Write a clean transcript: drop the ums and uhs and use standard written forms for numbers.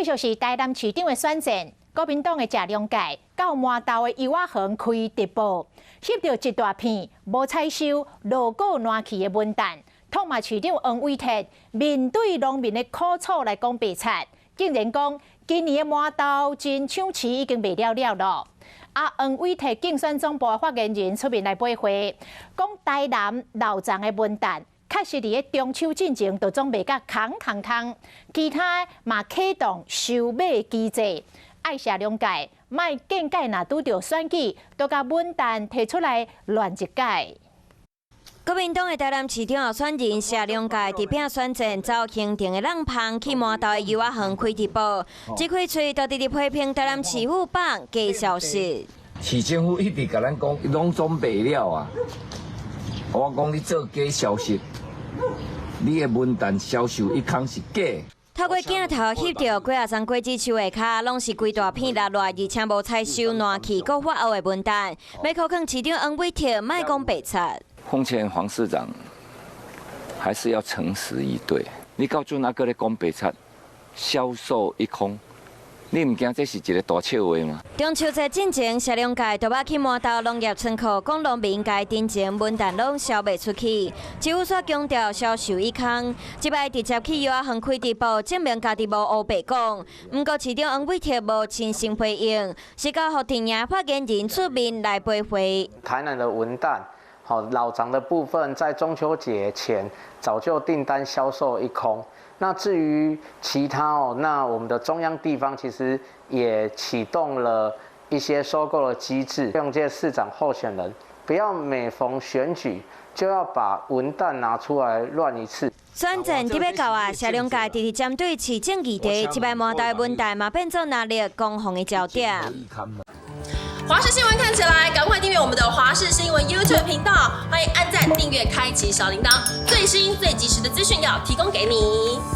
續是台南市長的選戰，國民黨的謝龍介到麻豆的柚仔園開直播，翕著一大片無採收、落果爛去的文旦，痛罵市長黃偉哲面對農民的苦楚來講白賊，竟然講今年的麻豆真搶市已經賣了了囉。啊，黃偉哲競選總部的發言人出面來駁話，講台南老欉的文旦確實佇咧中秋進前就總賣甲空空空，其他嘛啟動收買機制，愛謝龍介莫見解若拄著選舉，都共文旦提出來亂一擺。國民黨的台南市長候選人謝龍介佇拼選戰，走行程的櫳芳去麻豆的柚仔園開直播，一開喙就直直批評台南市府放假消息。市政府一直共咱講，攏總賣了啊！我講你做假消息，你的文旦銷售一空是假。透過鏡頭翕著幾仔叢果子樹下跤，攏是規大片落落，而且無採收爛去、閣發兀的文旦，欲苦勸市長黃偉哲莫講白賊。奉勸黃市長，還是要誠實以對。你到陣猶閣咧講白賊，銷售一空，你毋驚這是一個大笑話嗎？中秋節進前，謝龍介就欲去麻豆農業倉庫，講農民共陳情文旦攏銷袂出去，政府煞強調銷售一空。這擺直接去柚仔園開直播，證明家己無烏白講。毋過市長黃偉哲無親身回應，是交予陣營發言人出面來駁話。台南的文旦，好老欉的部分，在中秋節前早就訂單銷售一空。那至於其他哦，那我們的中央地方其實也啟動了一些收購的機制，用這些市長候選人不要每逢選舉就要把文旦拿出來亂一次。選戰佇欲到啊，謝龍介直直針對市政議題，這擺麻豆文旦嘛變做藍綠攻防的焦點。華視新聞看起來，趕快訂閱我們的華視新聞 YouTube 頻道，歡迎按讚、訂閱、開啟小鈴鐺，最新最及時的資訊要提供給你。